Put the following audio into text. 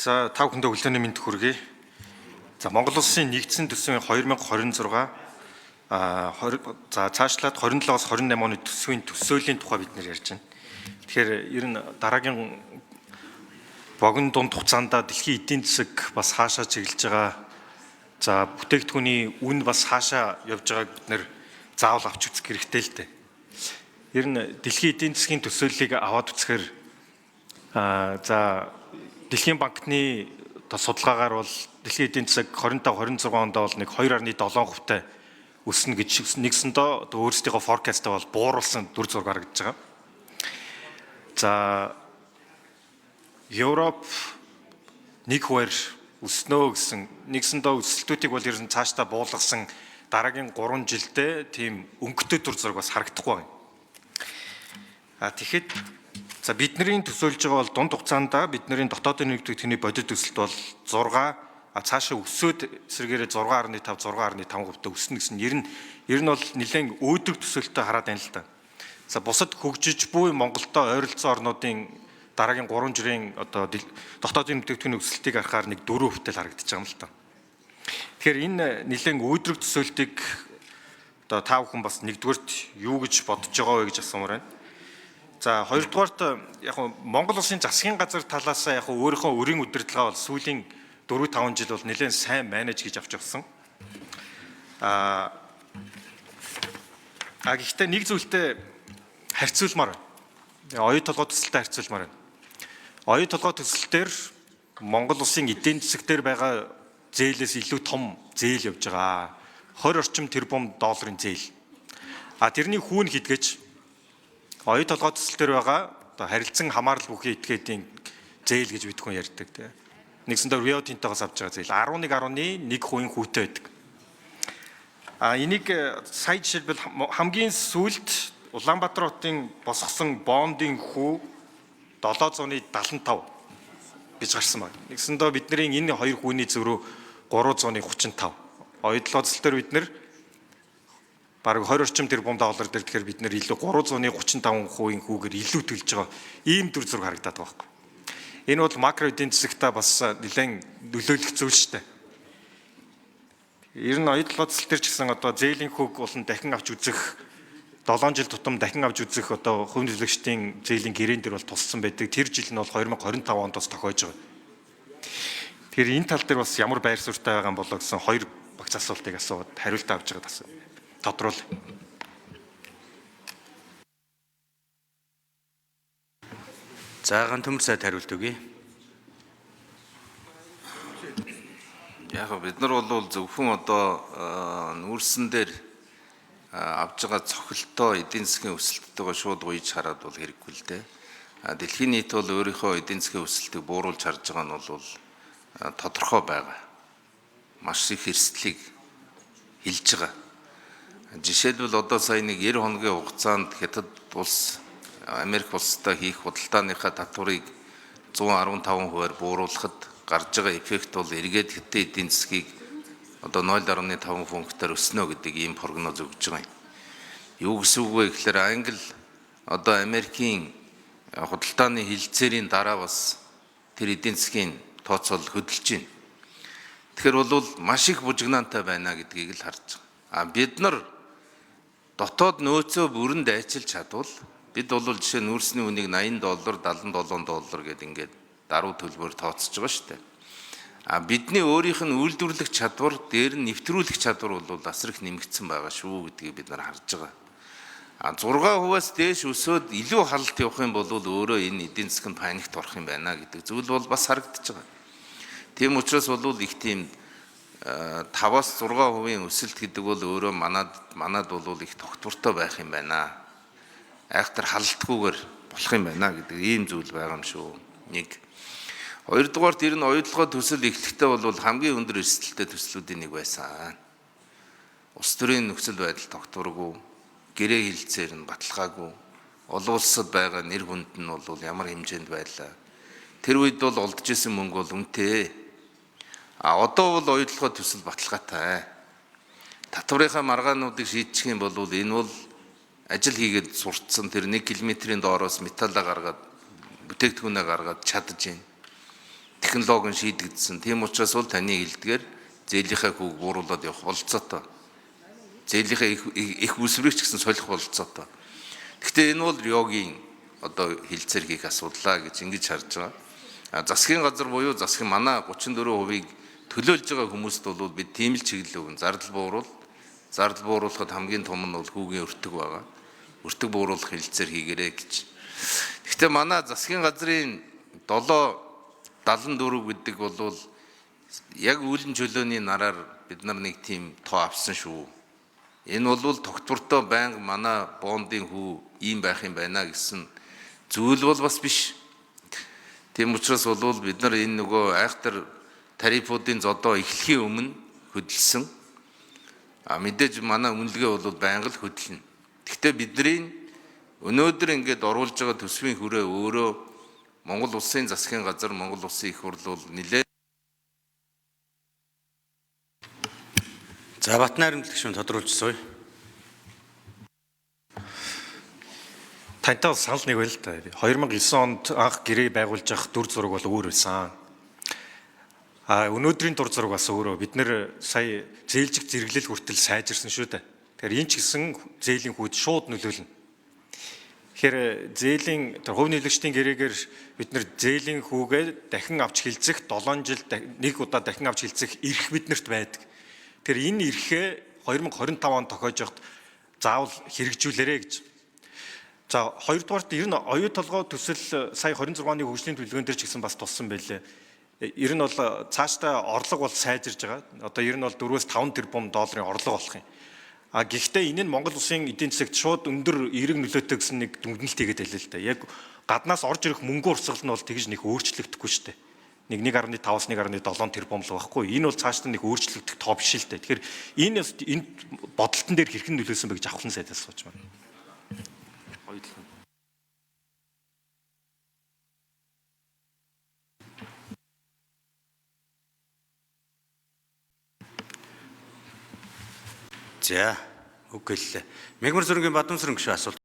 За, та бүхэндээ өглөөний мэнд хүргэе. За, Монгол Улсын нэгдсэн төсвийн 2026 20, за, цаашлаад 27-оос 28 оны төсвийн төсөөлийн тухай бид нэр ярьж байна. Тэгэхээр ер нь дараагийн богино дунд хугацаанд дэлхийн эдийн засаг бас хаашаа чиглэж байгаа, за, бүтээгдэхүүний үн бас хаашаа явж байгааг бид нэр заавал авч үзэх хэрэгтэй л дээ. Ер нь дэлхийн эдийн засгийн төсөөллийг аваад үзэхээр за, Дэлхийн банкны одоо судалгаагаар бол дэлхийн эдийн засаг 25 26 онд бол нэг 2.7% тай өснө гэж нэгсэндээ одоо өөрсдийнхөө forecast-аа бол бууруулсан дүр зураг харагдаж байгаа. За, Европ 1%-аар өснө гэсэн нэгсэндээ өсөлтүүдийг бол ер нь цаашдаа буулгасан дараагийн 3 жилдээ тийм өнгөтэй дүр зураг бас харагдахгүй байна. А тэгэхэд, за, бидний төсөөлж байгаа бол дунд хугацаанд бидний дотоодын нэгдэх бодит өсөлт бол 6, а цаашаа өсөөд эсрэгээрээ 6.5 6.5% өснө гэсэн ер нь бол нэлээд өөдрөг төсөөлтөй хараад байна л да. За, бусад хөгжиж буй Монголтой ойролцоо орнуудын дараагийн 3 жилийн одоо дотоодын бүтээгдэхүүний өсөлтийг харахаар нэг 4% л харагдаж байгаа юм л та. Тэгэхээр энэ нэлээд өөдрөг төсөөлтийг одоо та бүхэн бас нэгдүгээрт юу гэж бодож байгаа вэ гэж асуумаар байна. За, хоёрдугаарт, яг Монгол улсын засгийн газар талаас яг өөрийнхөө өрийн удирдлага бол сүүлийн 4 5 жил бол нэлээд сайн manage хийж авч явсан. А гэхдээ нэг зүйлтэй харьцуулмаар байна. Оюу толгой төсөлтэй харьцуулмаар байна. Оюу толгой төсөл дээр Монгол улсын эдийн засаг дээр байгаа зээлээс илүү том зээл явж байгаа. 20 орчим тэрбум долларын зээл. А тэрний хүүн хэдгэж оюу толгой төсөл дээр байгаа одоо харилцан хамаарал бүхий этгээдийн зээл гэж бид хүн ярьдаг, тийм. Нэгсэндээ Рио Тинтогоос авч байгаа зээл 11.1% хүүтэй байдаг. А энийг сая жишээлбэл хамгийн сүүлд Улаанбаатар хотын босгосон бондын хүү 775 гэж гарсан байна. Нэгсэндээ бидний энэ хоёр хүүний зөрүү 335. Оюу толгой төсөл дээр бид нэр бараг 20 орчим тэрбум доллар дээр, тэгэхээр бид нэр илүү 335% хүүгээр илүү төлж байгаа ийм дүр зураг харагдаад байгаа байхгүй. Энэ бол макро эдийн засагтаа бас нэлээд нөлөөлөх зүйл шүү дээ. Ер нь оюу толгой төсөл дээр ч гэсэн одоо зээлийн хүүг болон дахин авч үзэх, 7 жил тутам дахин авч үзэх одоо хувь нөлөөлөгчдийн зээлийн гэрээн дээр бол туссан байдаг. Тэр жил нь бол 2025 онд бас тохиож байгаа. Тэгэхээр энэ тал дээр бас ямар байр суурьтай байгаа юм болоо гэсэн хоёр багц асуултыг асууад хариултаа авч байгаад бас тодруул. За, Гантөмөр сайд хариулт өгье. Яг бид нар бол зөвхөн одоо нүүрсэн дээр авж байгаа цохилтоо эдийн засгийн өсөлттэйгээ шууд уйж хараад бол хэрэггүй л дээ. Дэлхийн нийт бол өөрийнхөө эдийн засгийн өсөлтийг бууруулж харж байгаа нь бол тодорхой байгаа. Маш их эрсдлийг хэлж байгаа. Жишээлбэл, одоо сая нэг 90 хоногийн хугацаанд Хятад улс Америк улстай хийх худалдааныхаа татварыг 115%-аар бууруулахад гарч байгаа эффект бол эргээд Хятадын эдийн засгийг одоо 0.5 пунктаар өснө гэдэг ийм прогноз өгж байгаа юм. Юу гэсэн үг вэ гэхээр Англи одоо Америкийн худалдааны хилцээрийн дараа бас тэр эдийн засгийн тооцоол хөдөлж байна. Тэгэхээр бол маш их бужигнаантай байна гэдгийг л харж байгаа. А бид нар дотоод нөөцөө бүрэн дайчилж чадвал бид бол жишээ нүүрсний үнийг 80 доллар, 77 доллар гэдэг ингээд даруй төлбөр тооцож байгаа шүү дээ. А бидний өөрийнх нь үйлдвэрлэх чадвар, дээр нь нэвтрүүлэх чадвар бол асар их нэмэгдсэн байгаа шүү гэдгийг бид нар харж байгаа. А 6%-аас дээш өсөөд илүү халалт явах юм бол өөрөө энэ эдийн засаг нь паникт орох юм байна гэдэг зүйл бол бас харагдаж байгаа. Тийм учраас бол их тийм 5-аас 6% өсөлт гэдэг бол өөрөө манад бол их тогтвортой байх юм байна. Айхтар халалтгүйгээр болох юм байна гэдэг ийм зүйл байгаа юм шүү. Нэг. Хоёрдугаарт, ер нь оюутлогоо төсөл эхлэхдээ бол хамгийн өндөр эрсдэлтэй төслүүдийн нэг байсан. Улс төрийн нөхцөл байдал тогтворгүй, гэрээ хилцээр нь баталгаагүй, олон улсад байгаа нэр хүнд нь бол ямар хэмжээнд байлаа. Тэр үед бол олдож исэн мөнгө бол үнэтэй. А одоо бол оюутлогоо төсөл баталгаатай. Татварынхаа маргаануудыг шийдчих юм бол энэ бол ажил хийгээд сурцсан тэр 1 км-ийн доороос металлаа гаргаад, бүтээгдэхүүнээ гаргаад чадаж байна. Тэгэхээр Технологи нь шийдэгдсэн. Тийм учраас бол таны хэлдгээр зээлийнхээ хүүг бууруулад явах болцоотой. Зээлийнхээ их үсвэрийг ч гэсэн солих болцоотой. Гэхдээ энэ бол РИО-гийн одоо хилцээр хийх асуудлаа гэж ингэж харж байгаа. А засгийн газар буюу засгийн манай 34%-ийг төлөөлж байгаа хүмүүст бол бид тийм л чиглэл өгнө. Зардал бууруул. Зардал бууруулахад хамгийн том нь бол хүүгийн өртөг байгаа. Өртөг бууруулах хилцээр хийгэрэй гэж. Гэхдээ манай засгийн газрын 774 гэдэг бол яг үүлэн чөлөөний нараар бид нар нэг тийм тоо авсан шүү. Энэ бол тогтвортой байнга манай бондын хүү ийм байх юм байна гэсэн зүйл бол бас биш. Тийм учраас бол бид нар энэ нөгөө айхтар тарифуудын зодоо эхлэхийн өмнө хөдөлсөн. А мэдээж манай үнэлгээ бол байнга л хөдөлнө. Гэхдээ бидний өнөөдөр ингээд оруулж байгаа төсвийн хүрээ өөрөө Монгол улсын засгийн газар, Монгол улсын их хурл бол нэлээд За Батнайрамдлаг гишүүн тодруулж сууя. Тантай бол санал нэг байл л да. 2009 онд анх гэрээ байгуулж явах дүр зураг бол өөр байсан. А өнөөдрийн дүр зураг бас өөрөө. Бид нэр сая зээлжих зэрэглэл хүртэл сайжирсан шүү дээ. Тэгэхээр энэ ч гэсэн зээлийн хүүд шууд нөлөөлнө. Тэгэхээр зээлийн тэр хувь нийлэгчдийн гэрээгээр бид нэр зээлийн хүүгээ дахин авч хилцэх 7 жил нэг удаа дахин авч хилцэх эрх биднэрт байдаг. Тэгэхээр энэ эрхээ 2025 онд тохиож явахад заавал хэрэгжүүлээрэй гэж. За хоёрдугаарт ер нь оюу толгой төсөл сая 26 оны хөгжлийн төлөвлөгөөн дээр ч гэсэн бас туссан байлээ. Ер нь бол цаашдаа орлого бол сайжирж байгаа. Одоо ер нь бол 4-5 тэрбум долларын орлого болох юм. А гэхдээ энэ нь Монгол улсын эдийн засагт шууд өндөр эерэг нөлөөтэй гэсэн нэг дүгнэлт хийгээд байлаа л да. Яг гаднаас орж ирэх мөнгө урсгал нь бол тэгж нэг өөрчлөгдөхгүй шүү дээ. Нэг 1.5-аас 1.7 тэрбум л байхгүй. Энэ бол цаашдаа нэг өөрчлөгдөх тоо биш л дээ. Тэгэхээр энэ энэ бодолтон дээр хэрхэн нөлөөлсөн бэ гэж авахлан сайдаас сууж байна. За үг хэллээ. Мегмар сүрэнгийн Бадамсрэн гишүүн асуулт.